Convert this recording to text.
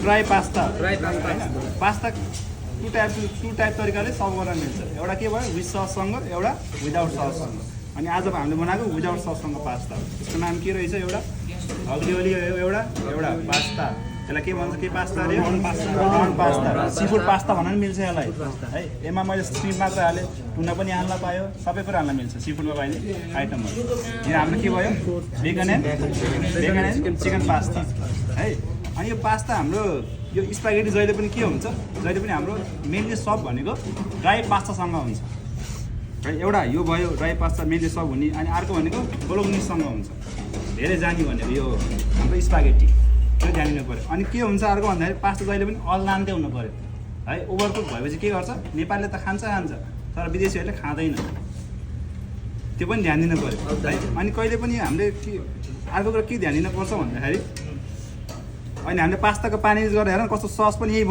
Dry pasta pasta two type तरिकाले serve गर्न मिल्छ। एउटा के भयो विथ सससँग, एउटा विदाउट सससँग। अनि आज हामीले बनाएको विदाउट सससँग पास्ता। यसको नाम के रहेछ? एउटा अग्लिओली, एउटा पास्ता। त्यसलाई के भन्छ? के पास्ता अरे? Prawn pasta. सीफुड पास्ता भन्न पनि मिल्छ यसलाई है। यसमा मैले श्रिम्प मात्र हालेँ, टुना पनि हाल्न पायो, सबै कुरा हाल्न मिल्छ सिफुडमा पाइने आइटमहरू। यहाँ हाम्रो के भयो? भेगन एन्ड चिकन पास्ता है। अनि यो पास्ता हाम्रो यो स्पागेटी जहिले पनि के हुन्छ? जहिले पनि हाम्रो मेनली सब भनेको ड्राई पास्तासँग हुन्छ है। एउटा यो भयो ड्राई पास्ता मेनली सब हुने। अनि अर्को भनेको बोलोग्नीसँग हुन्छ। धेरै जाने भनेको यो हाम्रो स्पागेटी, त्यो जानिनु पऱ्यो। अनि के हुन्छ अर्को भन्दाखेरि पास्ता जहिले पनि अल्लान्ते हुनु पऱ्यो है। ओभरकुक भएपछि के गर्छ? नेपालले त खान्छ तर विदेशीहरूले खाँदैन, त्यो पनि ध्यान दिनु पऱ्यो है। अनि कहिले पनि हामीले के अर्को कुरा के ध्यान दिनुपर्छ भन्दाखेरि, अनि हामीले पास्ताको पानी गरेर हेर कस्तो सस पनि यही